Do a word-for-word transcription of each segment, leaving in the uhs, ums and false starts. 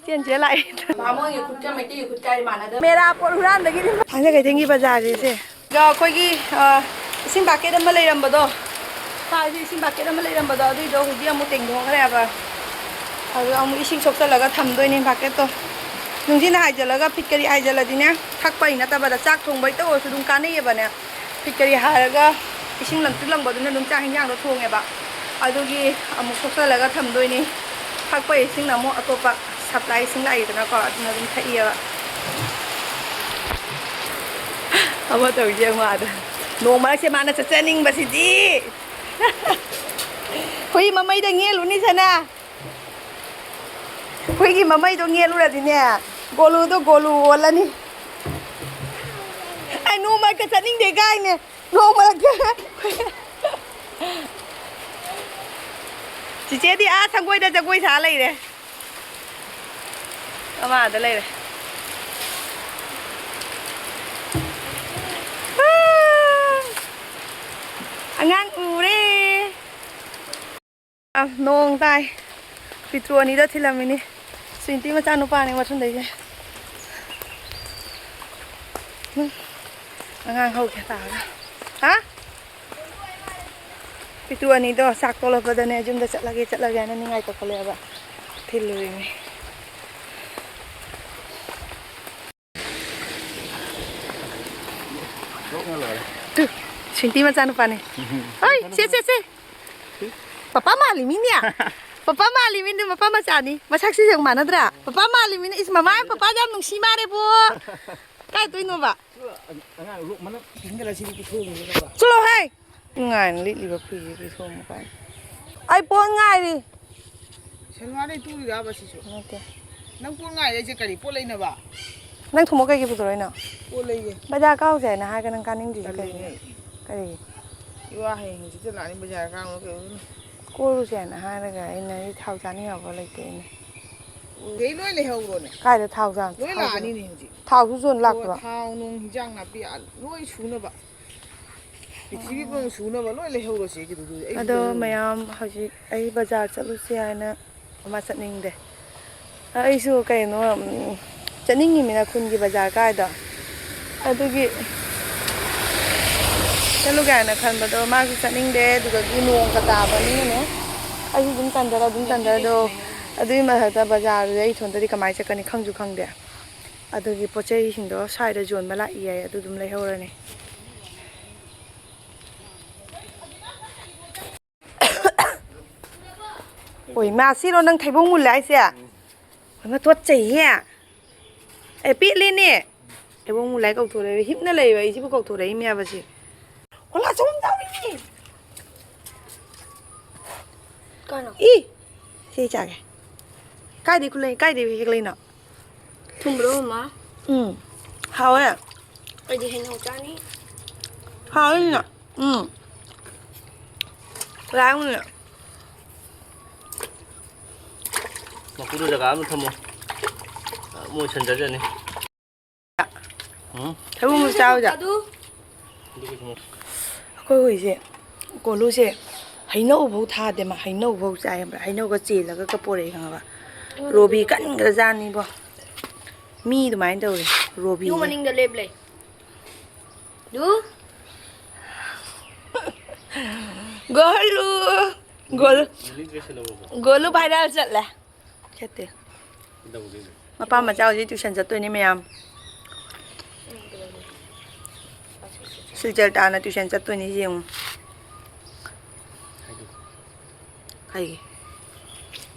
ꯆꯦꯟ ꯆꯦꯟ ꯂꯥꯛꯑꯦ꯫ ꯕꯥꯃꯣꯟꯒꯤ ꯈꯨꯠꯀ ꯃꯩꯇꯩꯒꯤ ꯈꯨꯠꯀꯗꯤ ꯃꯥꯟꯅꯗꯕ꯫ ꯃꯦꯔꯥ ꯄꯣꯠ ꯍꯨꯔꯥꯟꯕꯒꯤꯅꯤ꯫ ꯊꯥꯡꯖ ꯀꯩꯊꯦꯜꯒꯤ ꯕꯖꯥꯔꯁꯦ ꯁꯦ꯫ ꯑꯗꯣ ꯑꯩꯈꯣꯏꯒꯤ, ꯑ, ꯏꯁꯤꯡ ꯕꯥꯀꯦꯠ ꯑꯃ ꯂꯩꯔꯝꯕꯗꯣ, ꯁꯥꯏꯁꯦ ꯏꯁꯤꯡ ꯕꯥꯀꯦꯠ ꯑꯃ ꯂꯩꯔꯝꯕꯗꯣ, ꯑꯗꯨꯏꯗꯣ ꯍꯧꯖꯤꯛ ꯑꯃꯨꯛ ꯇꯦꯡꯊꯣꯛꯈ꯭ꯔꯦꯕ꯫ ꯑꯗꯨꯗ ꯑꯃꯨꯛ ꯏꯁꯤꯡ ꯁꯣꯛꯆꯜꯂꯒ ꯊꯝꯗꯣꯏꯅꯦ ꯕꯥꯀꯦꯠꯇꯣ꯫ ꯅꯨꯡꯊꯤꯟ ꯍꯥꯏꯖꯜꯂꯒ ꯐꯤꯠꯀꯔꯤ ꯍꯥꯏꯖꯜꯂꯗꯤꯅꯦ, ꯊꯛꯄꯩ ꯅꯠꯇꯕꯗ ꯆꯥꯛ ꯊꯣꯡꯕꯩꯇ ꯑꯣꯏꯔꯁꯨ ꯑꯗꯨꯝ ꯀꯥꯟꯅꯩꯌꯦꯕꯅꯦ꯫ ꯐꯤꯠꯀꯔꯤ ꯍꯥꯏꯔꯒ ꯏꯁꯤꯡ ꯂꯪꯇ꯭ꯔꯤꯛ ꯂꯪꯕꯗꯨꯅ ꯑꯗꯨꯝ ꯆꯥꯛ ꯍꯤꯟꯖꯥꯡꯗꯣ ꯊꯣꯡꯉꯦꯕ꯫ ꯑꯗꯨꯒꯤ ꯑꯃꯨꯛ ꯁꯣꯛꯆꯜꯂꯒ ꯊꯝꯗꯣꯏꯅꯤ꯫ ꯊꯛꯄꯩ ꯏꯁꯤꯡꯅ ꯑꯃꯨꯛ ꯑꯇꯣꯞꯄ ꯁꯄ꯭ꯂꯥꯏ ꯏꯁꯤꯡ ꯂꯥꯛꯏꯗꯅꯀꯣ, ꯑꯗꯨꯅ ꯑꯗꯨꯝ ꯊꯛꯏꯌꯦꯕ꯫ ꯑꯃ ꯇꯧꯔꯤꯁꯦ ꯌꯦꯡꯉꯣ ꯑꯥꯗ꯫ ꯅꯣꯡ ꯃꯔꯛꯁꯦ ꯃꯥꯅ ꯆꯠꯆꯅꯤꯡꯕꯁꯤꯗꯤ꯫ ꯍꯨꯏ ꯃꯃꯩꯗ ꯉꯦꯜꯂꯨꯅꯤ ꯁꯅꯥ꯫ ꯍꯨꯏꯒꯤ ꯃꯃꯩꯗꯣ ꯉꯦꯜꯂꯨꯔꯗꯤꯅꯦ, ꯒꯣꯂꯨꯗꯣ ꯒꯣꯂꯨ ꯑꯣꯜꯂꯅꯤ꯫ ꯑꯩ ꯅꯣꯡ ꯃꯔꯛꯇ ꯆꯠꯅꯤꯡꯗꯦ ꯀꯥꯏꯅꯦ꯫ ꯅꯣꯡ ꯃꯔꯛꯇ꯫ ꯆꯤꯆꯦꯗꯤ ꯑꯥ ꯁꯪꯒꯣꯏꯗ ꯖꯒꯣꯏ ꯁꯥ ꯂꯩꯔꯦ꯫ ꯑꯃ ꯑꯥꯗ ꯂꯩꯔꯦ꯫ ꯑꯉꯥꯡ ꯎꯔꯦ꯫ ꯑ, ꯅꯣꯡ ꯇꯥꯏ꯫ ꯄꯤꯇ꯭ꯔꯨ ꯑꯅꯤꯗꯣ ꯊꯤꯜꯂꯝꯃꯤꯅꯤ꯫ ꯁ꯭ꯋꯤꯟꯇꯤ ꯃꯆꯥꯅꯨꯄꯥꯅꯤ ꯃꯊꯨꯟꯗꯩꯁꯦ꯫ ꯎꯝ꯫ ꯑꯉꯥꯡ ꯍꯧꯒꯦ ꯇꯥꯔꯒ꯫ ꯍꯥ? ꯄꯤꯇ꯭ꯔꯨ ꯑꯅꯤꯗꯣ ꯆꯥꯛ ꯇꯣꯂꯛꯄꯗꯅꯦ ꯌꯨꯝꯗ ꯆꯠꯂꯒꯦ, ꯆꯠꯂꯒꯦ ꯍꯥꯏꯅ ꯅꯤꯡꯉꯥꯏ ꯇꯧꯈꯠꯂꯛꯑꯦꯕ꯫ ꯊꯤꯜꯂꯨꯔꯤꯅꯤ꯫ ꯇꯨ, ꯁ꯭ꯋꯤꯟꯇꯤ ꯃꯆꯥꯅꯨꯄꯥꯅꯤ꯫ ꯍꯣꯏ, ꯁꯦ, ꯁꯦ, ꯁꯦ꯫ ꯄꯄꯥ ꯃꯥꯜꯂꯤ ꯃꯤꯅꯦ꯫ ꯄꯄꯥ ꯃꯥꯜꯂꯤ ꯃꯤꯅꯦ, ꯄꯄꯥ ꯃꯆꯥꯅꯤ꯫ ꯃꯁꯛꯁꯤꯁꯨ ꯌꯥꯝ ꯃꯥꯟꯅꯗ꯭ꯔꯥ? ꯄꯄꯥ ꯃꯥꯜꯂꯤ ꯃꯤꯅꯦ꯫ ꯏꯁ, ꯃꯃꯥ ꯄꯄꯥ ꯌꯥꯝ ꯅꯨꯡꯁꯤ ꯃꯥꯜꯂꯦꯕꯣ꯫ ꯀꯥꯏ ꯇꯣꯏꯅꯣꯕ? ꯑꯉꯥꯡ ꯂꯣꯛ ꯃꯅꯞ ꯊꯤꯟꯒꯠꯂ ꯁꯤꯗꯤ ꯄꯤꯊꯣꯛꯑꯝꯃꯦ ꯅꯪꯕ꯫ ꯆꯠꯂꯣꯍꯦ! ꯅꯨꯡꯉꯥꯏꯅ ꯂꯤꯠꯂꯤꯕ ꯐꯤꯁꯦ ꯄꯤꯊꯣꯛꯑꯝꯃꯨ ꯀꯥꯏꯅ꯫ ꯑꯩ ꯄꯣꯠ ꯉꯥꯏꯔꯤ꯫ ꯁꯦꯟꯋꯥꯗꯩ ꯇꯨꯔꯤꯔꯕ ꯁꯤꯁꯨ? ꯅꯠꯇꯦ꯫ ꯅꯪ ꯄꯣꯠ ꯉꯥꯏꯔꯤ ꯍꯥꯏꯁꯦ ꯀꯔꯤ? ꯄꯣꯠ ꯂꯩꯅꯕ? ꯅꯪ ꯊꯨꯝꯃꯣꯛ ꯀꯩꯒꯤ ꯄꯨꯊꯣꯔꯛꯏꯅꯣ? ꯄꯣꯠ ꯂꯩꯒꯦ꯫ ꯕꯖꯥꯔ ꯀꯥꯎꯁꯦ ꯍꯥꯏꯅ ꯍꯥꯏꯔꯒ ꯅꯪ ꯀꯥꯅꯤꯡꯗ꯭ꯔꯤꯁꯦ ꯇꯜꯂꯤꯅꯦ ꯀꯩꯒꯤꯅꯣ? ꯑꯩ꯫ ꯀꯔꯤꯒꯤ? ꯏꯋꯥ ꯍꯌꯦꯡ ꯍꯪꯆꯤꯠꯇ ꯂꯥꯛꯅꯤ ꯕꯖꯥꯔ ꯀꯥꯎꯅ ꯀꯩꯗꯧꯗꯣꯏꯅꯣ? ꯀꯣꯏꯔꯨꯁꯦꯅ ꯍꯥꯏꯔꯒ ꯑꯩꯅ ꯑꯩ ꯊꯥꯎ ꯆꯥꯅꯤꯡꯉꯕ ꯂꯩꯇꯦ ꯑꯩꯅ꯫ ꯑꯗꯩ ꯂꯣꯏ ꯂꯩꯍꯧꯔꯣꯅꯦ꯫ ꯀꯥꯏꯗ ꯊꯥꯎ ꯆꯥ-, ꯂꯣꯏ ꯊꯥꯎ ꯆꯥ-, ꯂꯥꯛꯑꯅꯤꯅꯦ ꯍꯧꯖꯤꯛ꯫ ꯊꯥꯎꯁꯨ ꯌꯣꯟ ꯂꯥꯛꯄ꯭ꯔꯣ? ꯊꯥꯎ ꯅꯨꯡ ꯍꯤꯟꯖꯥꯡ ꯅꯥꯄꯤ ꯑ-, ꯂꯣꯏ ꯁꯨꯅꯕ꯫ ꯄ꯭ꯔꯤꯊꯤꯕꯤ ꯄꯨꯝꯅꯃꯛ ꯁꯨꯅꯕ ꯂꯣꯏ ꯂꯩꯍꯧꯔꯁꯦ ꯀꯩꯗꯧꯗꯣꯏ? ꯑꯩ ꯑꯗꯣ ꯂꯩꯍꯧꯔꯦ꯫ ꯃꯌꯥꯝ ꯍꯧꯖꯤꯛ ꯑꯩ ꯕꯖꯥꯔ ꯆꯠꯂꯨꯁꯦ ꯍꯥꯏꯅ ꯑꯃ ꯆꯠꯅꯤꯡꯗꯦ꯫ ꯑꯩꯁꯨ ꯀꯩꯅꯣ, ꯎꯝ, ꯆꯠꯅꯤꯡꯉꯤꯃꯤꯅ ꯈꯨꯟꯒꯤ ꯕꯖꯥꯔ ꯀꯥꯏꯗꯣ, ꯑꯗꯨꯒꯤ ꯆꯠꯂꯨ ꯀꯥꯏꯅ ꯈꯟꯕꯗꯣ ꯃꯥꯁꯨ ꯆꯠꯅꯤꯡꯗꯦ꯫ ꯑꯗꯨꯗꯒꯤ ꯅꯣꯡꯒ ꯇꯥꯕꯅꯤꯅꯅꯦ, ꯑꯩꯁꯨ ꯑꯗꯨꯝ ꯇꯟꯗꯔ ꯑꯗꯨꯝ ꯇꯟꯗꯔꯗꯣ, ꯑꯗꯨꯒꯤ ꯃꯊꯛꯇ ꯕꯖꯥꯔꯗꯨꯗ ꯑꯩ ꯏꯊꯣꯟꯗꯗꯤ ꯀꯃꯥꯏꯅ ꯆꯠꯀꯅꯤ ꯈꯪꯁꯨ ꯈꯪꯗꯦ꯫ ꯑꯗꯨꯒꯤ ꯄꯣꯠ ꯆꯩꯁꯤꯡꯗꯣ ꯁ꯭ꯋꯥꯏꯗ ꯌꯣꯟꯕ ꯂꯥꯛꯏ ꯍꯥꯏ, ꯑꯗꯨ ꯑꯗꯨꯝ ꯂꯩꯍꯧꯔꯅꯤ꯫ ꯑꯣꯏ, ꯃꯥ ꯁꯤꯔꯣ ꯅꯪ ꯊꯩꯕꯣꯡ ꯃꯨꯜꯂꯦ ꯍꯥꯏꯁꯦ? ꯑꯃ ꯇꯣꯠꯆꯩꯍꯦ꯫ ꯑꯦ, ꯄꯦꯠꯂꯦꯅꯦ꯫ ꯊꯩꯕꯣꯡ ꯃꯨꯜꯂꯦ ꯍꯥꯏ ꯀꯧꯊꯣꯔꯛꯏ꯫ ꯍꯤꯞꯅ ꯂꯩꯕ ꯑꯩꯁꯤꯕꯨ ꯀꯧꯊꯣꯔꯛꯏ ꯃꯌꯥꯝ ꯑꯁꯤ꯫ ꯍꯣꯂꯥ ꯆꯍꯨꯝ ꯆꯥꯝꯃꯔꯤ꯫ ꯀꯥꯏꯅꯣ? ꯏ! ꯁꯤ ꯆꯥꯒꯦ꯫ ꯀꯥꯏꯗꯩ ꯈꯨꯂꯩ-, ꯀꯥꯏꯗꯩ ꯍꯦꯛꯂꯛꯏꯅꯣ? ꯊꯨꯝꯕ꯭ꯔꯣ, ꯃꯃꯥ? ꯎꯝ꯫ ꯍꯥꯎꯋꯦ꯫ ꯑꯩꯗꯤ ꯍꯩꯅꯧ ꯆꯥꯅꯤ꯫ ꯍꯥꯎꯋꯦ ꯁꯤꯅ꯫ ꯎꯝ꯫ ꯂꯥꯡꯅꯦ꯫ ꯃꯀꯨꯗꯣ ꯖꯒꯥ ꯑꯃ ꯊꯝꯃꯣ꯫ ꯃꯣꯏ ꯁꯟ ꯆꯥꯖꯅꯤ꯫ ꯎꯝ꯫ ꯊꯩꯕꯣꯡ ꯃꯆꯥ ꯑꯣꯏꯖꯥꯠ꯫ ꯑꯗꯨ꯫ ꯑꯗꯨꯒ ꯊꯝꯃꯣ꯫ ꯑꯩꯈꯣꯏ ꯍꯨꯏꯁꯦ, ꯀꯣꯂꯨꯁꯦ, ꯍꯩꯅꯧ ꯐꯧ ꯊꯥꯗꯦ ꯃꯥ, ꯍꯩꯅꯧ ꯐꯧ ꯆꯥꯏ ꯈꯪꯕ꯭ꯔꯥ? ꯍꯩꯅꯧꯒ ꯆꯦꯜꯂꯒ ꯄꯣꯔꯛꯑꯦ ꯈꯪꯉꯕ? ꯔꯣꯕꯤ ꯀꯟꯈ꯭ꯔꯖꯥꯠꯅꯤꯕꯣ꯫ ꯃꯤ ꯑꯗꯨꯃꯥꯏꯅ ꯇꯧꯔꯦ, ꯔꯣꯕꯤꯁꯦ꯫ ꯌꯨꯝ ꯃꯅꯤꯡꯗ ꯂꯦꯞ ꯂꯩ꯫ ꯗꯨ꯫ ꯒꯣꯂꯨ꯫ ꯒꯣꯂꯨ꯫ ꯒꯣꯂꯨ viral ꯆꯠꯂꯦ꯫ ꯆꯠꯇꯦ꯫ ꯃꯄꯥ ꯃꯆꯥ ꯍꯧꯖꯤꯛ tuition ꯆꯠꯇꯣꯏꯅꯦ ꯃꯌꯥꯝ꯫ ꯁꯤꯜꯆꯔ ꯇꯥꯟꯅ tuition ꯆꯠꯇꯣꯏꯅꯦ ꯌꯦꯡꯉꯨ꯫ ꯀꯩꯒꯤ?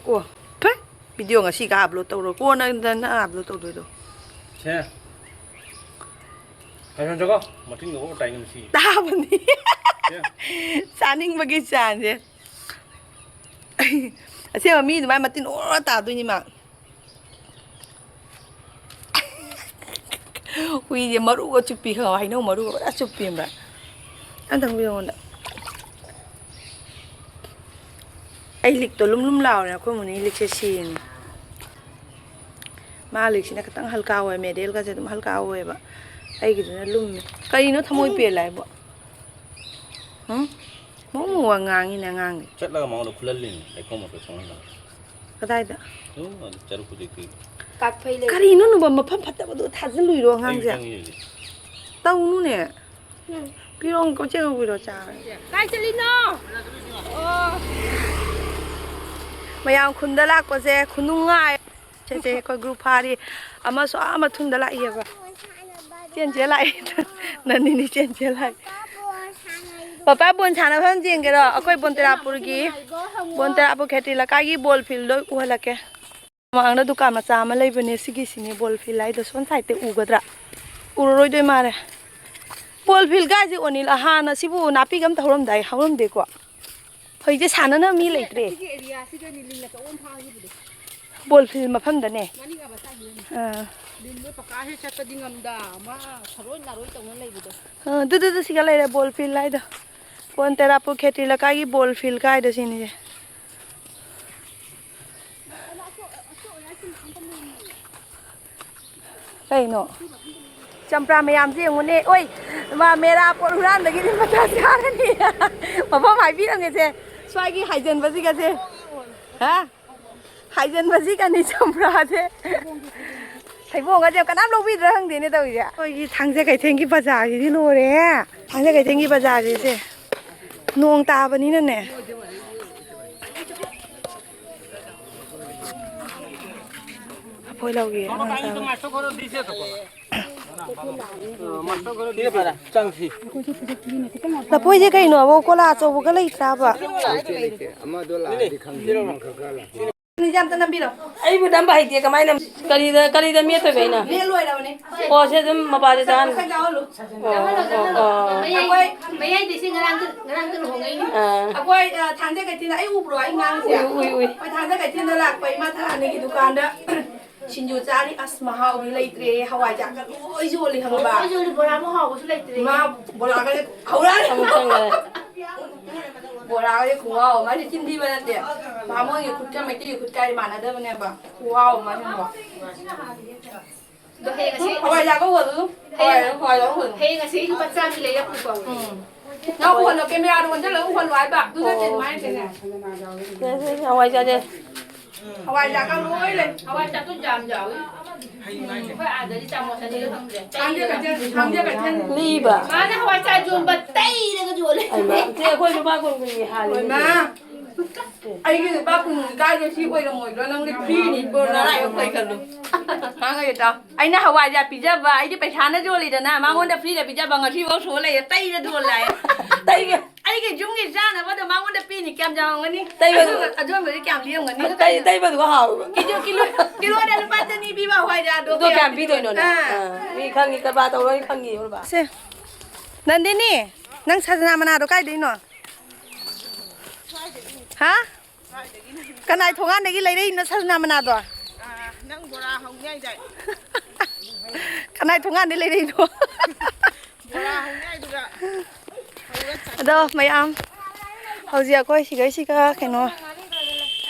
ꯑꯣ꯫ ꯐꯦ! Video ꯉꯁꯤ ꯈꯛ upload ꯇꯧꯔꯣ꯫ ꯀꯣꯟꯅ ꯅꯪ upload ꯇꯧꯗꯣꯏꯗꯣ꯫ ꯁꯦ꯫ ꯀꯩꯅꯣ ꯖꯒꯣ? ꯃꯇꯤꯟ ꯌꯣꯠꯂ ꯇꯥꯏꯅꯦ ꯃꯁꯤ꯫ ꯇꯥꯕꯅꯤ꯫ ꯁꯦ꯫ ꯆꯥꯅꯤꯡꯕꯒꯤ ꯆꯥꯡꯁꯦ꯫ ꯑꯁꯦꯡꯕ ꯃꯤ ꯑꯗꯨꯃꯥꯏꯅ ꯃꯇꯤꯟ ꯑꯣꯔ ꯇꯥꯗꯣꯏꯅꯤ ꯃꯥ꯫ ꯍꯨꯏꯁꯦ ꯃꯔꯨꯒ ꯆꯨꯞꯄꯤ ꯈꯪꯉꯕ? ꯍꯩꯅꯧ ꯃꯔꯨꯒ ꯐꯖꯅ ꯆꯨꯞꯄꯤ ꯈꯪꯕ꯭ꯔꯥ? ꯑꯝꯇꯪ ꯌꯦꯡꯉꯣꯟꯗ꯫ ꯑꯩ ꯂꯤꯛꯇꯣ ꯂꯨꯝ ꯂꯨꯝ ꯂꯥꯎꯔꯦ꯫ ꯑꯩꯈꯣꯏ ꯃꯨꯅꯤ ꯂꯤꯛꯁꯦ ꯁꯦꯡꯉꯦ꯫ ꯃꯥ ꯂꯤꯛꯁꯤꯅ ꯈꯤꯇꯪ ꯍꯜꯀꯥ ꯑꯣꯏ, ꯃꯦꯗꯦꯜꯒꯁꯦ ꯑꯗꯨꯝ ꯍꯜꯀꯥ ꯑꯣꯏꯌꯦꯕ꯫ ꯑꯩꯒꯤꯗꯨꯅ ꯂꯨꯝꯃꯦ꯫ ꯀꯔꯤꯅꯣ ꯊꯃꯣꯏ ꯄꯦꯜꯂꯦ ꯍꯥꯏꯕꯣ? ꯍꯨꯝ? ꯃꯑꯣꯡ ꯃꯑꯣꯡ ꯉꯥꯡꯉꯤꯅꯦ ꯑꯉꯥꯡꯁꯦ꯫ ꯆꯠꯂꯒ ꯃꯉꯣꯟꯗ ꯈꯨꯜꯍꯜꯂꯤꯅꯤ, ꯂꯩꯈꯣꯝ ꯃꯔꯛꯇ ꯆꯪꯍꯜꯂꯒ꯫ ꯀꯗꯥꯏꯗ? ꯀꯥꯛꯐꯩ ꯂꯩ꯫ ꯀꯔꯤꯅꯣ ꯅꯨꯕ, ꯃꯐꯝ ꯐꯠꯇꯕꯗꯣ ꯊꯥꯖꯤꯜꯂꯨꯏꯔꯣ ꯑꯉꯥꯡꯁꯦ? ꯇꯧꯅꯨꯅꯦ꯫ ꯄꯤꯔꯣꯡ ꯀꯣꯆꯦ ꯍꯧꯕꯤꯔꯣ ꯆꯥꯔꯦ꯫ ꯀꯥꯏ ꯆꯠꯂꯤꯅꯣ? ꯑꯣ꯫ ꯃꯌꯥꯝ ꯈꯨꯟꯗ ꯂꯥꯛꯄꯁꯦ ꯈꯨꯅꯨꯡꯉꯥꯏ꯫ ꯁꯦ, ꯁꯦ, ꯑꯩꯈꯣꯏ ꯒ꯭ꯔꯨꯞ ꯐꯥꯔꯤ꯫ ꯑꯃꯁꯨ ꯑꯥ ꯃꯊꯨꯟꯗ ꯂꯥꯛꯏꯑꯕ꯫ ꯆꯦꯟ ꯆꯦꯟ ꯂꯥꯛꯏ꯫ ꯅꯅꯤꯅꯤ ꯆꯦꯟ ꯆꯦꯟ ꯂꯥꯛꯏ꯫ ꯄꯄꯥ ꯕꯣꯟ ꯁꯥꯟꯅꯐꯝ ꯆꯦꯟꯒꯦꯔꯣ? ꯑꯩꯈꯣꯏ ꯕꯣꯟꯇꯦꯔꯥꯄꯨꯔꯒꯤ, ꯕꯣꯟꯇꯦꯔꯥꯄꯨꯔ ꯈꯦꯇ꯭ꯔꯤ ꯂꯩꯀꯥꯏꯒꯤ ꯕꯣꯜ ꯐꯤꯜꯗꯣ ꯎꯍꯜꯂꯛꯀꯦ꯫ ꯃꯃꯥꯡꯗ ꯗꯨꯀꯥꯟ ꯃꯆꯥ ꯑꯃ ꯂꯩꯕꯅꯦ, ꯁꯤꯒꯤꯁꯤꯅꯦ ꯕꯣꯜ ꯐꯤꯜ ꯍꯥꯏꯗꯣ꯫ ꯁꯣꯝ ꯁꯥꯏꯠꯇ ꯎꯒꯗ꯭ꯔꯥ? ꯎꯔꯔꯣꯏꯗꯣꯏ ꯃꯥꯜꯂꯦ꯫ ꯕꯣꯜ ꯐꯤꯜ ꯀꯥꯏꯁꯦ ꯑꯣꯅꯤꯜ, ꯍꯥꯟꯅ ꯁꯤꯕꯨ ꯅꯥꯄꯤꯒ ꯑꯝꯇ ꯍꯧꯔꯝꯗꯥꯏ, ꯍꯧꯔꯝꯗꯦꯀꯣ? ꯍꯧꯖꯤꯛꯇꯤ ꯁꯥꯟꯅꯅꯕ ꯃꯤ ꯂꯩꯇ꯭ꯔꯦ꯫ ꯑꯁꯤꯒꯤ ꯑꯦꯔꯤꯌꯥꯁꯤꯗꯅꯤ ꯂꯤꯟꯅ ꯆꯥꯛꯑꯣꯝ ꯐꯥꯈꯤꯕꯗꯣ꯫ ꯕꯣꯜ ꯐꯤꯜ ꯃꯐꯝꯗꯅꯦ꯫ ꯃꯅꯤꯡ ꯑꯃ ꯆꯪꯈꯤꯗꯣꯏꯅꯤ꯫ ꯑꯥ꯫ ꯂꯤꯟꯗꯣ ꯄꯀꯥ ꯍꯦꯛ ꯆꯠꯄꯗꯤ ꯉꯝꯗ, ꯑꯃ ꯁꯔꯣꯏ ꯅꯥꯔꯣꯏ ꯇꯧꯅ ꯂꯩꯕꯗꯣ꯫ ꯑꯥ, ꯑꯗꯨ, ꯑꯗꯨ, ꯑꯗꯨ ꯁꯤꯒ ꯂꯩꯔꯦ ꯕꯣꯜ ꯐꯤꯜ ꯍꯥꯏꯗꯣ꯫ ꯕꯣꯟ ꯇꯦꯔꯥꯄꯨꯔ ꯈꯦꯇ꯭ꯔꯤ ꯂꯩꯀꯥꯏꯒꯤ ꯕꯣꯜ ꯐꯤꯜ ꯀꯥꯏꯗꯣ ꯁꯤꯅꯤꯁꯦ꯫ ꯀꯩꯅꯣ? ꯆꯝꯄ꯭ꯔꯥ ꯃꯌꯥꯝꯁꯦ ꯌꯦꯡꯉꯨꯅꯦ꯫ ꯑꯣꯏ, ꯃꯥ ꯃꯦꯔꯥ ꯄꯣꯠ ꯍꯨꯔꯥꯟꯕꯒꯤꯗꯤ ꯃꯊꯥ ꯁꯥꯔꯅꯤ꯫ ꯃꯐꯝ ꯍꯥꯏꯕꯤꯔꯝꯒꯦꯁꯦ꯫ ꯁ꯭ꯋꯥꯏꯒꯤ ꯍꯥꯏꯖꯟꯕꯁꯤꯒꯁꯦ꯫ ꯍꯥ? ꯍꯥꯏꯖꯟꯕꯁꯤꯒꯅꯤ ꯆꯝꯄ꯭ꯔꯥꯁꯦ꯫ ꯊꯩꯕꯣꯡꯒꯁꯦ ꯀꯅꯥꯝ ꯂꯧꯕꯤꯗ꯭ꯔꯥ ꯈꯪꯗꯦꯅꯦ ꯇꯧꯔꯤꯁꯦ꯫ ꯑꯩꯈꯣꯏꯒꯤ ꯊꯥꯡꯖ ꯀꯩꯊꯦꯜꯒꯤ ꯕꯖꯥꯔꯁꯤꯗꯤ ꯂꯣꯏꯔꯦꯍꯦ꯫ ꯊꯥꯡꯖ ꯀꯩꯊꯦꯜꯒꯤ ꯕꯖꯥꯔꯁꯤꯁꯦ ꯅꯣꯡ ꯇꯥꯕꯅꯤꯅꯅꯦ꯫ ꯂꯐꯣꯏ ꯂꯧꯒꯦ꯫ ꯂꯐꯣꯏꯁꯦ ꯀꯩꯅꯣ? ꯑꯕꯣ, ꯀꯣꯂꯥ ꯑꯆꯧꯕꯒ ꯂꯩꯇ꯭ꯔꯥꯕ? ꯂꯩꯇꯦ, ꯂꯩꯇꯦ꯫ ꯑꯃꯗꯣ ꯂꯥꯛꯑꯗꯤ ꯈꯪꯗꯦ꯫ ꯑꯃꯈꯛꯀ ꯂꯥꯛꯑꯦ꯫ ꯑꯅꯤꯁꯦ ꯑꯝꯇ ꯅꯝꯕꯤꯔꯣ꯫ ꯑꯩꯕꯨ ꯅꯝꯕ ꯍꯩꯇꯦ, ꯀꯃꯥꯏꯅ ꯅꯝ-, ꯀꯔꯤꯗ, ꯀꯔꯤꯗ ꯃꯦꯠꯇꯣꯏꯕ ꯑꯩꯅ? ꯃꯦꯠ ꯂꯣꯏꯔꯕꯅꯦ꯫ ꯑꯣ, ꯁꯤ ꯑꯗꯨꯝ ꯃꯄꯥꯁꯦ ꯆꯥꯍꯟ-, ꯃꯁꯛ ꯌꯥꯎꯍꯜꯂꯨ꯫ ꯑꯣ, ꯑꯣ, ꯑꯣ꯫ ꯃꯌꯥꯏ, ꯃꯌꯥꯏꯗꯩꯁꯦ ꯉꯔꯥꯡ, ꯉꯔꯥꯡꯗ ꯂꯨꯍꯣꯡꯉꯛꯏꯅꯦ꯫ ꯑꯥ꯫ ꯑꯩꯈꯣꯏ, ꯑ, ꯊꯥꯡꯖ ꯀꯩꯊꯦꯜꯗ ꯑꯩ ꯎꯕ꯭ꯔꯣ, ꯑꯩ ꯉꯥꯡꯉꯤꯁꯦ? ꯎꯏ, ꯎꯏ, ꯎꯏ꯫ ꯑꯩꯈꯣꯏ ꯊꯥꯡꯖ ꯀꯩꯊꯦꯜꯗ ꯂꯥꯛꯄ ꯏꯃꯥ ꯊꯥꯅꯤꯒꯤ ꯗꯨꯀꯥꯟꯗ ꯁꯤꯡꯖꯨ ꯆꯥꯔꯤ꯫ ꯑꯁ, ꯃꯍꯥꯎꯗꯤ ꯂꯩꯇ꯭ꯔꯦ꯫ ꯍꯋꯥꯏꯖꯥꯔꯒ ꯂꯣꯏ ꯌꯣꯜꯂꯤ ꯈꯪꯉꯕ? ꯂꯣꯏ ꯌꯣꯜꯂꯤ, ꯕꯣꯔꯥ ꯑꯃ ꯍꯥꯎꯕꯁꯨ ꯂꯩꯇ꯭ꯔꯦ꯫ ꯏꯃꯥ, ꯕꯣꯔꯥꯒꯁꯦ ꯍꯧꯔꯛꯑꯅꯤ꯫ ꯑꯃꯨꯛ ꯆꯪꯈꯔꯦ꯫ ꯕꯣꯔꯥꯒꯁꯦ ꯈꯨꯍꯥꯎ ꯑꯃ, ꯑꯩꯗꯤ ꯆꯤꯟ ꯊꯤꯕ ꯅꯠꯇꯦ꯫ ꯕꯥꯃꯣꯟꯒꯤ ꯈꯨꯠꯀ ꯃꯩꯇꯩꯒꯤ ꯈꯨꯠꯀ ꯃꯥꯟꯅꯗꯕꯅꯦꯕ꯫ ꯈꯨꯍꯥꯎ ꯑꯃ ꯁꯤꯡꯕ꯫ ꯑꯗꯣ ꯍꯌꯦꯡ ꯑꯁꯤ ꯍꯋꯥꯏꯖꯥꯔꯒ ꯎꯍꯜꯂꯨ꯫ ꯍꯋꯥꯏ, ꯍꯌꯦꯡ, ꯍꯋꯥꯏꯖꯥꯔ ꯎꯍꯜꯂꯨ꯫ ꯍꯌꯦꯡ ꯑꯁꯤ ꯂꯨꯄꯥ ꯆꯥꯝꯃꯒꯤ ꯂꯩꯔꯛꯄꯀꯣ꯫ ꯎꯝ꯫ ꯅꯪ ꯎꯍꯜꯂꯣ, ꯀꯦꯃꯦꯔꯥꯗ ꯑꯣꯟꯁꯤꯜꯂꯒ ꯎꯍꯜꯂꯣ ꯍꯥꯏꯕ꯫ ꯑꯗꯨ ꯅꯠꯇꯦ ꯑꯣ꯫ ꯑꯗꯨꯃꯥꯏꯅ ꯅꯠꯇꯦꯅꯦ꯫ ꯁꯦ, ꯁꯦ, ꯁꯦ, ꯍꯋꯥꯏꯖꯥꯔꯁꯦ꯫ ꯍꯋꯥꯏꯖꯥꯔꯒ ꯂꯣꯏ ꯂꯩ꯫ ꯍꯋꯥꯏ ꯆꯥꯛꯇꯨ ꯌꯥꯝ ꯌꯥꯎꯏ꯫ ꯑꯩꯈꯣꯏ ꯑꯥꯗꯗꯤ ꯆꯥꯃꯁ ꯑꯅꯤꯒ ꯐꯪꯗ꯭ꯔꯦ꯫ ꯊꯥꯡꯖ ꯀꯩꯊꯦꯜ, ꯊꯥꯡꯖ ꯀꯩꯊꯦꯜ꯫ ꯂꯤꯕ꯫ ꯃꯥꯅ ꯍꯋꯥꯏ ꯆꯥꯛ ꯌꯣꯟꯕ ꯇꯩꯔꯒ ꯌꯣꯜꯂꯦ꯫ ꯑꯩꯃ, ꯁꯦ ꯑꯩꯈꯣꯏ ꯂꯨꯄꯥ ꯀꯨꯟ ꯀꯨꯟꯒꯤ ꯍꯥꯜꯂꯤꯅꯦ꯫ ꯍꯣꯏꯃ꯫ ꯑꯩꯒꯤ ꯂꯨꯄꯥ ꯀꯨꯟ ꯀꯥꯏꯗꯣ ꯁꯤ ꯑꯣꯏꯔꯝꯃꯣꯏꯗ꯭ꯔꯣ? ꯅꯪꯗꯤ ꯐ꯭ꯔꯤꯅꯤ ꯏꯕꯣ, ꯅꯔꯥꯏꯕꯛ ꯐꯩ ꯈꯜꯂꯨ꯫ ꯉꯥꯡꯉꯒꯦ ꯇꯥꯎ꯫ ꯑꯩꯅ ꯍꯋꯥꯏꯖꯥꯔ ꯄꯤꯖꯕ, ꯑꯩꯗꯤ ꯄꯩꯁꯥꯅ ꯌꯣꯜꯂꯤꯗꯅ, ꯃꯉꯣꯟꯗ ꯐ꯭ꯔꯤꯗ ꯄꯤꯖꯕ, ꯉꯁꯤꯐꯥꯎ ꯁꯨꯔ ꯂꯩꯌꯦ, ꯇꯩꯔ ꯌꯣꯜꯂꯦ ꯍꯥꯏꯌꯦ꯫ ꯇꯩꯒꯦ꯫ ꯑꯩꯒꯤ ꯌꯨꯝꯒꯤ ꯆꯥꯅꯕꯗꯣ ꯃꯉꯣꯟꯗ ꯄꯤꯅꯤ, ꯀꯌꯥꯝ ꯌꯥꯝꯃꯝꯒꯅꯤ? ꯇꯩꯕꯗꯨ ꯑꯗꯨꯒ ꯑꯗꯨꯒꯨꯝꯕꯗꯤ ꯀꯌꯥꯝ ꯂꯦꯝꯒꯅꯤ? ꯇꯩ-, ꯇꯩꯕꯗꯨꯒ ꯍꯥꯎꯋꯦꯕ꯫ ꯀꯤꯂꯣ, ꯀꯤꯂꯣ, ꯀꯤꯂꯣꯗ ꯂꯨꯄꯥ ꯆꯅꯤ ꯄꯤꯕ ꯍꯋꯥꯏꯖꯥꯔꯗꯣ ꯑꯗꯣ ꯀꯌꯥ ꯀꯌꯥꯝ ꯄꯤꯗꯣꯏꯅꯣ ꯅꯪ? ꯑꯥ꯫ ꯑꯥ, ꯃꯤ ꯈꯪꯉꯤ, ꯀꯔꯕꯥꯔ ꯇꯧꯔꯣꯏ ꯈꯪꯉꯤ, ꯎꯔꯕ? ꯁꯦ, ꯅꯟꯗꯤꯅꯤ, ꯅꯪ ꯁꯖꯅꯥ ꯃꯅꯥꯗꯣ ꯀꯥꯏꯗꯩꯅꯣ? ꯍꯥ? ꯀꯅꯥꯏ ꯊꯣꯡꯒꯥꯟꯗꯒꯤ ꯂꯩꯔꯛꯏꯅꯣ ꯁꯖꯅꯥ ꯃꯅꯥꯗꯣ? ꯑꯥ, ꯅꯪ ꯕꯣꯔꯥ ꯍꯧꯅꯤ ꯍꯥꯏꯗꯥꯏ? ꯀꯅꯥꯏ ꯊꯣꯡꯒꯥꯟꯗꯒꯤ ꯂꯩꯔꯛꯏꯅꯣ? ꯕꯣꯔꯥ ꯍꯧꯅꯤ ꯍꯥꯏꯗꯨꯒ ꯍꯧꯔ ꯆꯠ- ꯑꯗꯣ ꯃꯌꯥꯝ, ꯍꯧꯖꯤꯛ ꯑꯩꯈꯣꯏ ꯁꯤꯒꯩꯁꯤꯒ ꯀꯩꯅꯣ, ꯑꯥ,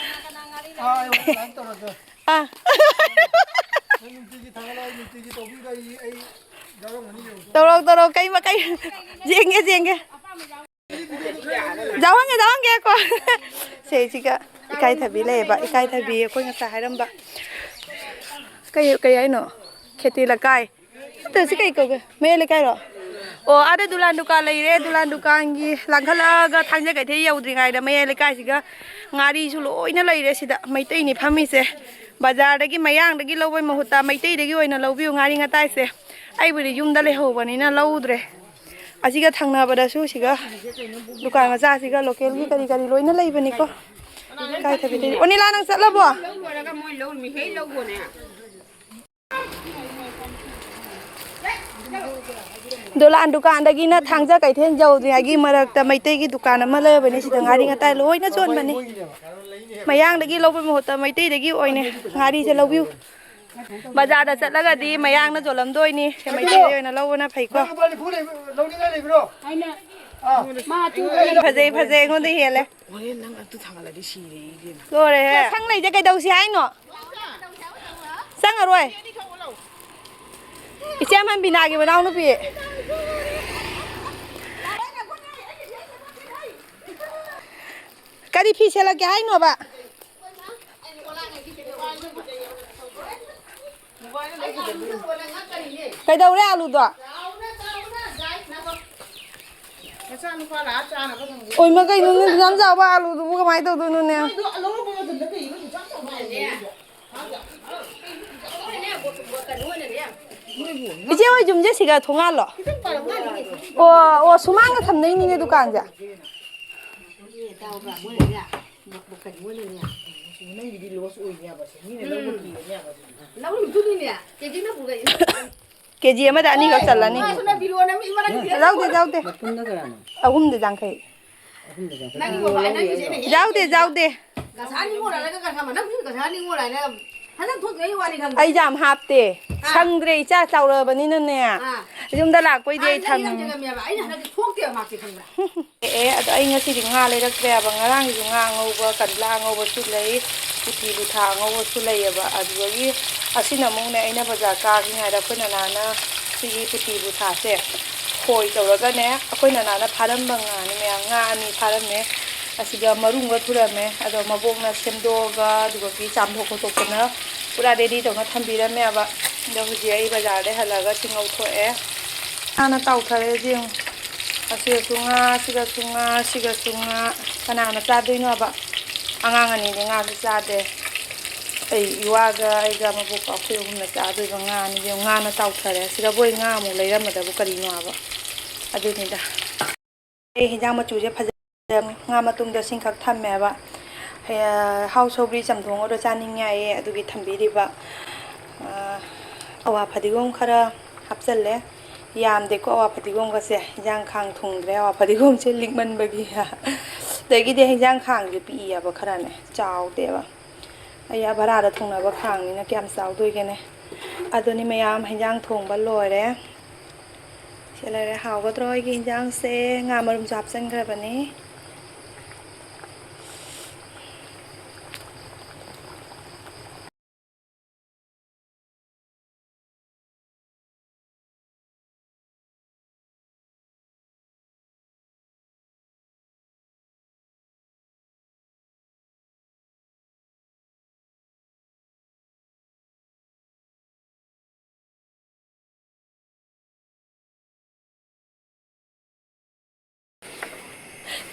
ꯑꯩ ꯍꯣꯔꯦꯟ ꯂꯥꯏꯚ ꯇꯧꯔꯛꯀꯦ꯫ ꯑꯥ꯫ ꯅꯪ ꯅꯨꯡꯇꯤꯒꯤ ꯊꯥꯒꯠꯂꯛꯑꯣ, ꯑꯩ ꯅꯨꯡꯇꯤꯒꯤ ꯇꯧꯕꯤꯕ ꯑꯩ, ꯑꯩ ꯌꯥꯎꯔꯝꯒꯅꯤ ꯌꯦꯡꯉꯨꯀꯣ꯫ ꯇꯧꯔꯛꯑꯣ, ꯇꯧꯔꯛꯑꯣ, ꯀꯩ ꯃ-, ꯀꯩ, ꯌꯦꯡꯒꯦ, ꯌꯦꯡꯒꯦ꯫ ꯌꯥꯎꯍꯟꯒꯦ, ꯌꯥꯎꯍꯟꯒꯦꯀꯣ꯫ ꯁꯦ, ꯁꯤꯒ ꯏꯀꯥꯏꯊꯕꯤ ꯂꯩꯌꯦꯕ, ꯏꯀꯥꯏꯊꯕꯤ ꯑꯩꯈꯣꯏ ꯉꯁꯥꯏ ꯍꯥꯏꯔꯝꯕ꯫ ꯀꯩ, ꯀꯩ ꯍꯥꯏꯅꯣ? ꯈꯦꯇꯤ ꯂꯀꯥꯏ꯫ ꯅꯠꯇꯦ, ꯁꯤ ꯀꯩ ꯀꯧꯒꯦ? ꯃꯌꯥꯏ ꯂꯩꯀꯥꯏꯔꯣ? ꯑꯣ, ꯑꯥꯗ ꯗꯨꯂꯥꯟ ꯗꯨꯀꯥꯟ ꯂꯩꯔꯦ꯫ ꯗꯨꯂꯥꯟ ꯗꯨꯀꯥꯟꯒꯤ ꯂꯥꯡꯈꯠꯂꯛꯑꯒ ꯊꯥꯡꯖ ꯀꯩꯊꯦꯜ ꯌꯧꯗ꯭ꯔꯤꯉꯩꯗ ꯃꯌꯥꯏ ꯂꯩꯀꯥꯏꯁꯤꯒ ꯉꯥꯔꯤꯁꯨ ꯂꯣꯏꯅ ꯂꯩꯔꯦ ꯁꯤꯗ꯫ ꯃꯩꯇꯩꯅꯤ ꯐꯝꯃꯤꯁꯦ꯫ ꯕꯖꯥꯔꯗꯒꯤ, ꯃꯌꯥꯡꯗꯒꯤ ꯂꯧꯕꯩ ꯃꯍꯨꯠꯇ ꯃꯩꯇꯩꯗꯒꯤ ꯑꯣꯏꯅ ꯂꯧꯕꯤꯌꯨ ꯉꯥꯔꯤ ꯉꯇꯥꯏꯁꯦ꯫ ꯑꯩꯕꯨꯗꯤ ꯌꯨꯝꯗ ꯂꯩꯍꯧꯕꯅꯤꯅ ꯂꯧꯗ꯭ꯔꯦ꯫ ꯑꯁꯤꯒ ꯊꯪꯅꯕꯗꯁꯨ ꯁꯤꯒ ꯗꯨꯀꯥꯟ ꯃꯆꯥꯁꯤꯒ ꯂꯣꯀꯦꯜꯒꯤ ꯀꯔꯤ ꯀꯔꯤ ꯂꯣꯏꯅ ꯂꯩꯕꯅꯤꯀꯣ꯫ ꯏꯀꯥꯏꯊꯕꯤꯗꯗꯤ꯫ ꯑꯣ, ꯅꯤꯂꯥ, ꯅꯪ ꯆꯠꯂꯕꯣ? ꯂꯧ ꯂꯣꯏꯔꯒ ꯃꯣꯏ ꯂꯧ ꯃꯤꯍꯩ ꯂꯧꯒꯣꯅꯦ꯫ ꯗꯣꯂꯥꯟ ꯗꯨꯀꯥꯟꯗꯒꯤꯅ ꯊꯥꯡꯖ ꯀꯩꯊꯦꯜ ꯌꯧꯗ꯭ꯔꯤꯉꯩꯒꯤ ꯃꯔꯛꯇ ꯃꯩꯇꯩꯒꯤ ꯗꯨꯀꯥꯟ ꯑꯃ ꯂꯩꯔꯕꯅꯤ꯫ ꯁꯤꯗ ꯉꯥꯔꯤ ꯉꯇꯥꯏ ꯂꯣꯏꯅ ꯌꯣꯟꯕꯅꯤ꯫ ꯃꯌꯥꯡꯗꯒꯤ ꯂꯧꯕꯒꯤ ꯃꯍꯨꯠꯇ ꯃꯩꯇꯩꯗꯒꯤ ꯑꯣꯏꯅ ꯉꯥꯔꯤꯁꯦ ꯂꯧꯕꯤꯌꯨ꯫ ꯕꯖꯥꯔꯗ ꯆꯠꯂꯒꯗꯤ ꯃꯌꯥꯡꯅ ꯌꯣꯜꯂꯝꯗꯣꯏꯅꯤ꯫ ꯁꯦ ꯃꯩꯇꯩꯗꯒꯤ ꯑꯣꯏꯅ ꯂꯧꯕꯅ ꯐꯩꯀꯣ꯫ ꯅꯪ ꯂꯨꯄꯥ ꯅꯤꯐꯨ ꯂꯩꯕ-, ꯂꯧꯅꯤꯡꯉꯥꯏ ꯂꯩꯕ꯭ꯔꯣ? ꯑꯥ꯫ ꯐꯖꯩ, ꯐꯖꯩ, ꯑꯩꯉꯣꯟꯗ ꯍꯦꯜꯂꯦ꯫ ꯍꯣꯔꯦꯟ ꯅꯪ ꯑꯗꯨ ꯊꯥꯡꯒꯠꯂꯗꯤ ꯁꯤꯔꯦ ꯏꯕꯦꯝꯃ꯫ ꯂꯣꯏꯔꯦꯍꯦ꯫ ꯁꯪ ꯂꯩꯁꯦ ꯀꯩꯗꯧꯁꯤ ꯍꯥꯏꯅꯣ? ꯆꯪꯉꯔꯣꯏ꯫ ꯏꯆꯦ ꯑꯃꯟ ꯕꯤꯅꯥꯒꯤ ꯃꯅꯥꯎꯅꯨꯄꯤ꯫ ꯀꯔꯤ ꯐꯤ ꯁꯦꯠꯂꯛꯀꯦ ꯍꯥꯏꯅꯣꯕ? ꯀꯩꯗꯧꯔꯦ ꯑꯂꯨꯗꯣ? ꯃꯆꯥꯅꯨꯄꯥ ꯂꯥꯛꯑ ꯆꯥꯅꯕ ꯊꯝꯒꯦ꯫ ꯑꯣꯏꯃ, ꯀꯩꯅꯣꯅꯦ, ꯑꯗꯨ ꯌꯥꯝ ꯆꯥꯎꯕ ꯑꯂꯨꯗꯨꯕꯨ ꯀꯃꯥꯏꯅ ꯇꯧꯗꯣꯏꯅꯣꯅꯦ? ꯅꯣꯏꯗꯣ ꯑꯂꯧꯕ ꯑꯗꯨꯝꯅ ꯀꯩꯒꯤꯅꯣ ꯑꯗꯨꯛ ꯌꯥꯝ ꯆꯥꯎꯕ ꯍꯥꯏꯔꯤꯁꯦ? ꯏꯆꯦ ꯍꯣꯏ ꯌꯨꯝꯁꯦ ꯁꯤꯒ ꯊꯣꯡꯒꯥꯜꯂꯣ? ꯈꯤꯇꯪ ꯄꯥꯔꯞ ꯃꯥꯜꯂꯤꯅꯦ꯫ ꯑꯣ, ꯑꯣ, ꯁꯨꯃꯥꯡꯗ ꯊꯝꯅꯩꯅꯤꯅꯦ ꯗꯨꯀꯥꯟꯁꯦ꯫ ꯅꯪꯒꯤꯗꯤ ꯂꯣꯁ ꯑꯣꯏꯅꯦꯕ ꯁꯦ꯫ ꯃꯤꯅ ꯂꯧꯕ ꯀꯤꯔꯅꯦꯕ ꯁꯦ꯫ ꯂꯧꯔꯤꯗꯨꯅꯤꯅꯦ꯫ ꯀꯦꯖꯤ ꯑꯃ ꯄꯨꯔꯛꯏꯅꯦ꯫ ꯀꯦ ꯖꯤ ꯑꯃꯗ ꯑꯅꯤꯈꯛ ꯆꯜꯂꯅꯤ꯫ ꯃꯥꯁꯨꯅ ꯐꯤꯔꯣꯟ ꯑꯃ ꯏꯃꯥꯅ ꯄꯤꯔꯛꯑꯦ꯫ ꯌꯥꯎꯗꯦ, ꯌꯥꯎꯗꯦ꯫ ꯃꯇꯨꯝꯗ ꯀꯌꯥꯅꯣ? ꯑꯍꯨꯝꯗ ꯌꯥꯡꯈꯩ꯫ ꯑꯍꯨꯝꯗ ꯌꯥꯡꯈꯩ꯫ ꯅꯪꯒꯤ ꯃꯣꯕꯥꯏꯜ ꯅꯪꯒꯤꯁꯦ ꯑꯩꯅ ꯍꯦꯛ ꯌꯥꯎꯗꯦ, ꯌꯥꯎꯗꯦ꯫ ꯒꯁꯥ ꯅꯤꯉꯣꯜ ꯍꯥꯏꯔꯒ ꯀꯔꯤ ꯈꯪꯕ? ꯅꯪ ꯒꯁꯥ ꯅꯤꯉꯣꯜ ꯍꯥꯏꯅ ꯍꯟꯗꯛ ꯊꯣꯛꯇ꯭ꯔꯤꯉꯩ ꯋꯥꯅꯤ ꯈꯪꯗꯦ꯫ ꯑꯩ ꯌꯥꯝ ꯍꯥꯞꯇꯦ꯫ ꯑꯥ꯫ ꯁꯪꯗ꯭ꯔꯦ, ꯏꯆꯥ ꯆꯥꯎꯔꯛꯑꯕꯅꯤꯅꯅꯦ꯫ ꯑꯥ꯫ ꯌꯨꯝꯗ ꯂꯥꯛꯄꯩꯗꯤ ꯑꯩ ꯍꯥꯟꯅꯗꯤ ꯊꯝ- ꯌꯥꯝ ꯌꯥꯝꯃꯦꯕ꯫ ꯑꯩꯅ ꯍꯟꯗꯛꯇꯤ ꯊꯣꯛꯇꯦꯕ ꯃꯥꯁꯦ ꯈꯪꯕ꯭ꯔꯥ? ꯑꯦ, ꯑꯗꯣ ꯑꯩ ꯉꯁꯤꯗꯤ ꯉꯥ ꯂꯩꯔꯛꯇ꯭ꯔꯦꯕ꯫ ꯉꯔꯥꯡꯒꯤꯁꯨ ꯉꯥ ꯑꯉꯧꯕ, ꯀꯟꯂꯥ ꯑꯉꯧꯕꯁꯨ ꯂꯩ, ꯎꯇꯤ ꯂꯨꯊꯥ ꯑꯉꯧꯕꯁꯨ ꯂꯩꯌꯦꯕ꯫ ꯑꯗꯨꯗꯒꯤ ꯑꯁꯤꯅ ꯑꯃꯨꯛꯅꯦ, ꯑꯩꯅ ꯕꯖꯥꯔ ꯀꯥꯗ꯭ꯔꯤꯉꯩꯗ ꯑꯩꯈꯣꯏ ꯅꯅꯥꯅ ꯁꯤꯒꯤ ꯎꯇꯤ ꯂꯨꯊꯥꯁꯦ ꯈꯣꯏ ꯇꯧꯔꯒꯅꯦ, ꯑꯩꯈꯣꯏ ꯅꯅꯥꯅ ꯐꯥꯔꯝꯕ ꯉꯥꯅꯤ ꯃꯌꯥꯝ, ꯉꯥ ꯑꯅꯤ ꯐꯥꯔꯝꯃꯦ꯫ ꯑꯁꯤꯗ ꯃꯔꯨꯝꯒ ꯊꯨꯔꯝꯃꯦ, ꯑꯗꯣ ꯃꯕꯣꯛꯅ ꯁꯦꯝꯗꯣꯛꯑꯒ ꯑꯗꯨꯒ ꯆꯥꯝꯊꯣꯛ ꯈꯣꯠꯇꯣꯛꯇꯅ ꯄꯨꯔꯥ ꯔꯦꯗꯤ ꯇꯧꯅ ꯊꯝꯕꯤꯔꯝꯃꯦꯕ꯫ ꯑꯗꯣ ꯍꯧꯖꯤꯛ ꯑꯩ ꯕꯖꯥꯔꯗꯩ ꯍꯜꯂꯛꯑꯒ ꯁꯤ ꯉꯧꯊꯣꯛꯑꯦ꯫ ꯍꯥꯟꯅ ꯇꯥꯎꯊꯔꯦ ꯌꯦꯡꯉꯨ꯫ ꯑꯁꯤꯒꯁꯨ ꯉꯥ, ꯑꯁꯤꯒꯁꯨ ꯉꯥ, ꯑꯁꯤꯒꯁꯨ ꯉꯥ꯫ ꯀꯅꯥꯅ ꯆꯥꯗꯣꯏꯅꯣꯕ? ꯑꯉꯥꯡ ꯑꯅꯤꯗꯤ ꯉꯥꯁꯨ ꯆꯥꯗꯦ꯫ ꯑꯩ ꯏꯋꯥꯒ ꯑꯩꯒ ꯃꯕꯣꯛꯀ ꯑꯩꯈꯣꯏ ꯑꯍꯨꯝꯅ ꯆꯥꯗꯣꯏꯕ ꯉꯥꯅꯤ꯫ ꯌꯦꯡꯉꯨ, ꯉꯥꯅ ꯇꯥꯎꯊꯔꯦ꯫ ꯁꯤꯗꯕꯨ ꯑꯩ ꯉꯥ ꯑꯃꯨꯛ ꯂꯩꯔꯝꯃꯗꯕꯨ ꯀꯔꯤꯅꯣ ꯍꯥꯏꯕ꯫ ꯑꯗꯨꯅꯤꯗ꯫ ꯑꯩ ꯍꯤꯟꯖꯥꯡ ꯃꯆꯨꯁꯦ ꯐꯖ-, ꯉꯥ ꯃꯇꯨꯝꯗ ꯁꯤꯡꯈꯛ ꯊꯝꯃꯦꯕ꯫ ꯍꯦ-, ꯍꯥꯎ ꯁꯧꯒ꯭ꯔꯤ ꯆꯝꯊꯣꯡ ꯑꯣꯏꯔ ꯆꯥꯅꯤꯡꯉꯦ ꯍꯥꯏꯌꯦ, ꯑꯗꯨꯒꯤ ꯊꯝꯕꯤꯔꯤꯕ꯫ ꯑꯥ, ꯑꯋꯥ ꯐꯗꯤꯒꯣꯝ ꯈꯔ ꯍꯥꯞꯆꯜꯂꯦ꯫ ꯌꯥꯝꯗꯦꯀꯣ ꯑꯋꯥ ꯐꯗꯤꯒꯣꯝꯒꯁꯦ, ꯍꯤꯟꯖꯥꯡ ꯈꯥꯡ ꯊꯣꯡꯗ꯭ꯔꯦ ꯑꯋꯥ ꯐꯗꯤꯒꯣꯝꯁꯦ ꯂꯤꯛꯃꯟꯕꯒꯤ꯫ ꯑꯗꯒꯤꯗꯤ ꯍꯤꯟꯖꯥꯡ ꯈꯥꯡꯁꯦ ꯄꯤꯛꯏꯌꯦꯕ ꯈꯔꯅꯦ, ꯆꯥꯎꯗꯦꯕ꯫ ꯑꯩ ꯑꯥ ꯚꯔꯥꯗ ꯊꯣꯡꯅꯕ ꯈꯥꯡꯅꯤꯅ ꯀꯌꯥꯝ ꯆꯥꯎꯗꯣꯏꯒꯦꯅꯦ꯫ ꯑꯗꯨꯅꯤ ꯃꯌꯥꯝ, ꯍꯤꯟꯖꯥꯡ ꯊꯣꯡꯕ ꯂꯣꯏꯔꯦ꯫ ꯁꯤ ꯂꯩꯔꯦ꯫ ꯍꯥꯎꯒꯗ꯭ꯔꯣ ꯑꯩꯒꯤ ꯍꯤꯟꯖꯥꯡꯁꯦ? ꯉꯥ ꯃꯔꯨꯝꯁꯨ ꯍꯥꯞꯆꯟꯈ꯭ꯔꯕꯅꯤ꯫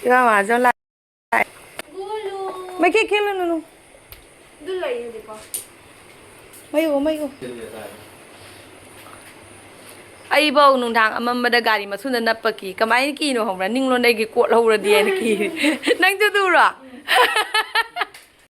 ꯃꯥꯁꯨ ꯂꯥꯛꯑꯦ꯫ ꯃꯩꯈꯦꯠ ꯈꯦꯠꯂꯨꯅꯨ꯫ ꯑꯗꯨ ꯂꯩ ꯍꯧꯖꯤꯛꯐꯥꯎ꯫ ꯃꯩ ꯎ, ꯃꯩ ꯎ꯫ ꯑꯩꯐꯧ ꯅꯨꯡꯗꯥꯡ ꯑꯃꯝꯕꯗ ꯒꯥꯔꯤ ꯃꯊꯨꯟꯗ ꯅꯞꯄ ꯀꯤ꯫ ꯀꯃꯥꯏꯅ ꯀꯤꯅꯣ ꯈꯪꯕ꯭ꯔꯥ? ꯅꯤꯡꯂꯣꯟꯗꯒꯤ ꯀꯣꯠ ꯍꯧꯔꯗꯤ ꯍꯥꯏꯅ ꯀꯤ꯫ ꯅꯪꯁꯨ ꯑꯗꯨꯔꯣ?